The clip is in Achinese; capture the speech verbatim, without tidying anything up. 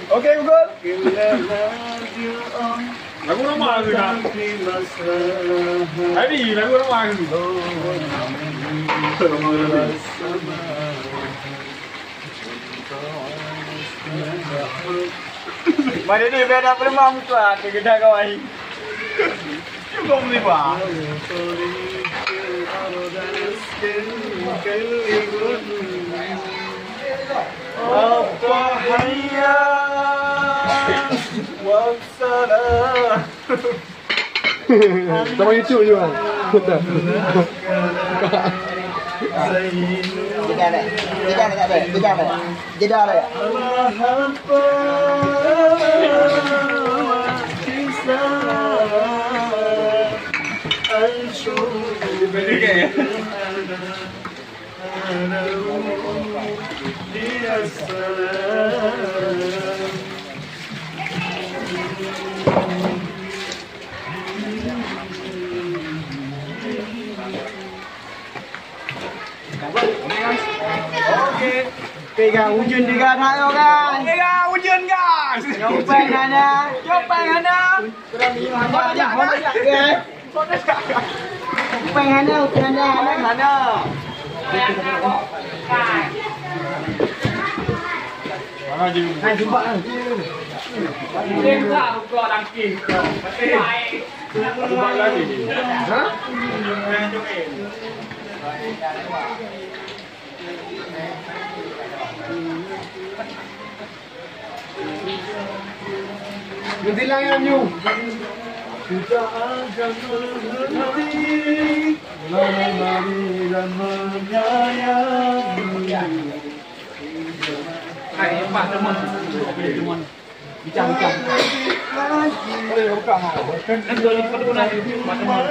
Oke, Google. Lagu nama tu nak? Tadi lagu nama tu. Mana ni beda peuleumah muka ke geda kawai. Cukup ni bah. Apa hayya wassalam. Sama YouTube juga. Jeda deh. Jeda deh, tak ada. Jeda deh. Jeda deh. Oke. Pegang ujeuen tiga nak yo, guys. Pegang ujeuen, guys. Nyopai hana, nyopai hana. Kurang lima hana, hana, hana, guys. Nyopai hana, nyopai hana, hana. Hana. Hai, sumpah. Hah? Nanti layan you. Kita akan menghentikan menemani dan menyayangi. Hai, lepas teman. Bincang, bincang. Kan dua ribu empat belas, teman.